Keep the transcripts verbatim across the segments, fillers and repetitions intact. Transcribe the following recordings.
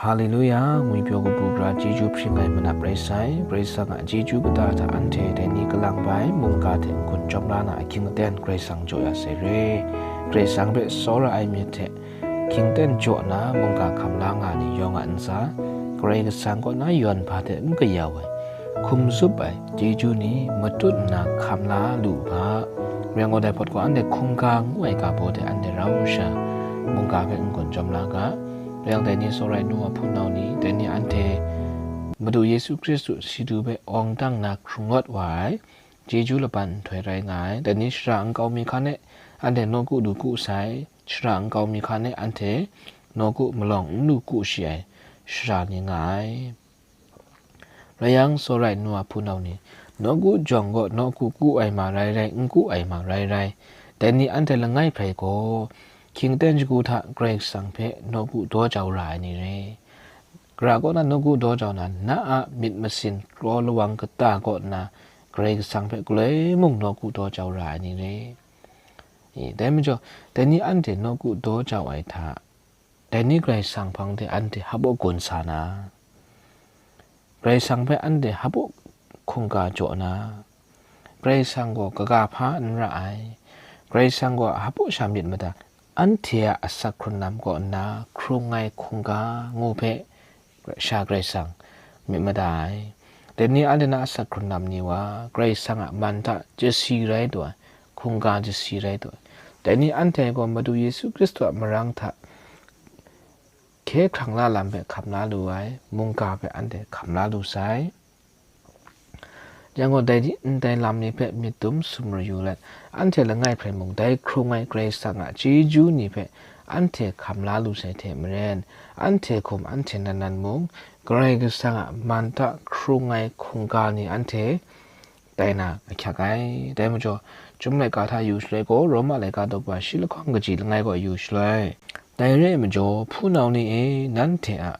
Haleluya, ngwipyaw kabu gara chyeju hpring ai manap rai sai. Karai Kasang a chyeju kata hta anhte dai ni kalang bai mungga hte n-gun chyawm la na ahkying aten Karai Kasang jaw ya sai re. Karai Kasang hpe tsawra ai myit hte ahkying aten jaw na mungga hkam la nga ni yawng a ntsa, Karai Kasang kaw na yawn hpa hte n kayau ai, hkum zup ai chyeju ni matut nna hkam la lu u ga. Rai yang gaw, dai hpawt gaw anhte hkungga ngu ai ga baw hte anhte rau sha, mungga hpe n-gun chyawm la ga. Rai yang, dai ni tsawra ai nu wa hpunau ni, dai ni anhte Madu Yesu Hkristu si du hpe awng dang na hkrung rawt wa ai chyeju laban nhtoi rai nga ai. Dai ni shara nkau mi hkan e anhte nawku lu ku sai, shara nkau mi hkan e anhte nawku malawng n lu ku shi ai shara ni nga ai. Rai yang, tsawra ai nu wa hpunau ni, nawku jawng gaw nawku ku ai ma rai rai, n ku ai ma rai rai, dai ni anhte langai hprai gaw, hkying aten shagu hta Karai Kasang hpe nawku daw jau ra ai ni re. Gara kaw na nawku daw jau na, na a myit masin kraw lawang kata kaw nna Karai Kasang hpe galoi mung nawku daw jau ra ai ni re. E, dai majaw, dai ni anhte nawku daw jau ai hta, dai ni Karai Kasang hpang de anhte hpaw gun sa na, Karai Kasang hpe anhte hpaw hkungga jaw na, Karai Kasang gaw kaga hpa n ra ai, Karai Kasang gaw hpaw sha myit mada, anhte a asak hkrung lam kaw nna hkrung ai hkungga ngu hpe sha Karai Kasang myit mada ai. Dai ni anhte na asak hkrung lam ni wa, Karai Kasang a man hta chasi rai taw ai, hkungga chasi rai taw ai. Dai ni anhte gaw Madu Yesu Hkristu a marang hta hkye hkrang la lam hpe hkam la lu ai, mungga hpe anhte hkam la lu sai. Yang gaw, dai ni ndai lam ni hpe myit dum sumru yu let, anhte langai hprai mung dai hkrung ai Karai Kasang a chyeju ni hpe anhte hkam la lu sai hte maren, anhte hkum anhte nan nan mung, Karai Kasang a man hta hkrung ai hkungga ni anhte tai na ahkyak ai. Dai majaw, Chyum laika hta yu shaloi gaw, Roma laika daw kaba shi lahkawng kaji langai gaw yu shaloi. Dai re ai majaw, hpunau ni e, nanhte a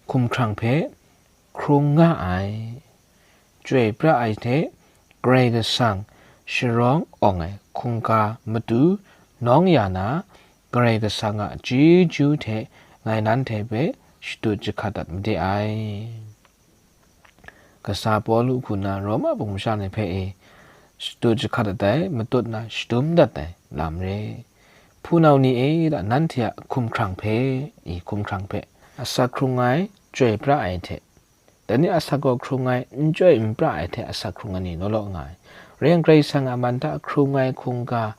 hkumhkrang hpe hkrung nga ai, chyoi pra ai hte Karai Kasang sharawng awng ai hkungga matu nawng ya na, Karai Kasang a chyeju hte ngai nanhte hpe shadut jahkat dat made ai. Kasa Pawlu hku na Roma bum masha ni hpe e shadut jahkat dat ai, matut na shadum dat ai lam re. Hpunau ni e, da nanhte a hkumhkrang hpe, i hkumhkrang hpe, asak hkrung ai, chyoi pra ai hte, dai ni asak gaw hkrung ai, n chyoi n pra ai hte asak hkrung ai ni law law nga ai. Rai yang, Karai Kasang a man hta hkrung ai hkungga,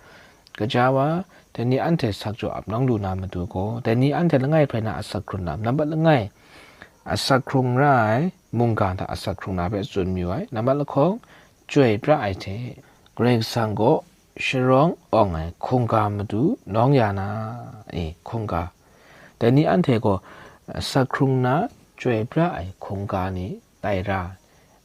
gaja wa, dai ni anhte asak jaw ap nawng lu na matu gaw, dai ni anhte langai hprai na asak hkrung lam, nambat langai, asak hkrung ra ai mungga hta asak hkrung na hpe tsun mayu ai, nambat lahkawng, chyoi pra ai hte, Karai Kasang gaw sharawng awng ai hkungga matu nawng ya na, e, hkungga. Dai ni anhte gaw asak hkrung na chyoi pra ai hkungga ni tai ra,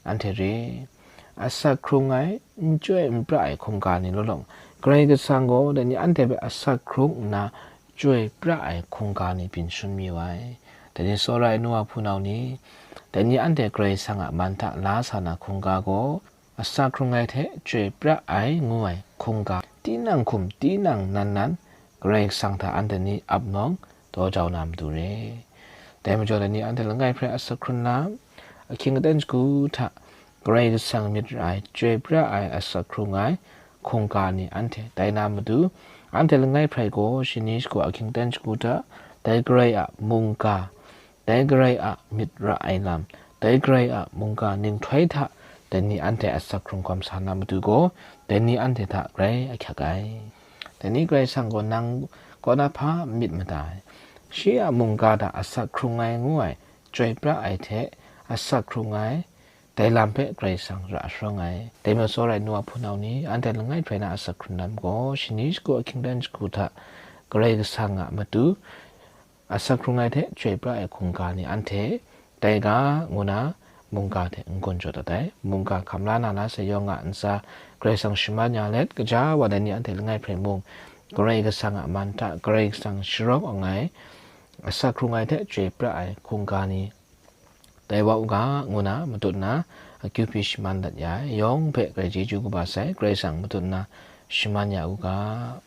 anhte re. Asak hkrung ai, n chyoi n pra ai hkungga ni law law, Karai Kasang gaw dai ni anhte hpe asak hkrung nna chyoi pra ai hkungga ni byin shangun mayu ai. Dai ni tsawra ai nu wa hpunau ni, dai ni anhte Karai Kasang a man hta la sa na hkungga gaw, asak hkrung ai hte chyoi pra ai ngu ai hkungga, tinang hkum tinang nan nan, Karai Kasang hta anhte ni ap nawng daw jau na matu re. Dai majaw, dai ni anhte langai hprai asak hkrung lam, ahkying aten shagu hta Karai Kasang myit ra ai, chyoi pra ai asak hkrung ai hkungga ni anhte tai na matu, anhte langai hprai gaw shani shagu ahkying aten shagu hta, dai Karai a mungga, dai Karai a myit ra ai lam, dai Karai a mungga ninghtoi hta, dai ni anhte asak hkrung hkawm sa na matu gaw, dai ni anhte hta grai ahkyak ai. Dai ni Karai Kasang gaw nang kaw na hpa myit mada ai. Shi a mungga hta asak hkrung ai ngu ai, chyoi pra ai hte asak hkrung ai, dai lam hpe Karai Kasang ra sharawng ai. Dai majaw, tsawra ai nu wa hpunau ni, anhte langai hprai na asak hkrung lam gaw, shani shagu ahkying aten shagu hta, Karai Kasang a matu, asak hkrung ai hte chyoi pra ai hkungga ni anhte tai ga, ngu na mungga hte n-gun jaw dat ai. Mungga hkam la na, na sayawng a ntsa Karai Kasang shaman ya let, gaja wa dai ni anhte langai hprai mung, Karai Kasang a man hta Karai Kasang sharawng awng ai, asak hkrung ai hte chyoi pra ai hkungga ni tai wa u ga, ngu na matut na akyu hpyi shaman dat ya ai. Yawng hpe grai chyeju kaba sai, Karai Kasang matut na shaman ya u ga.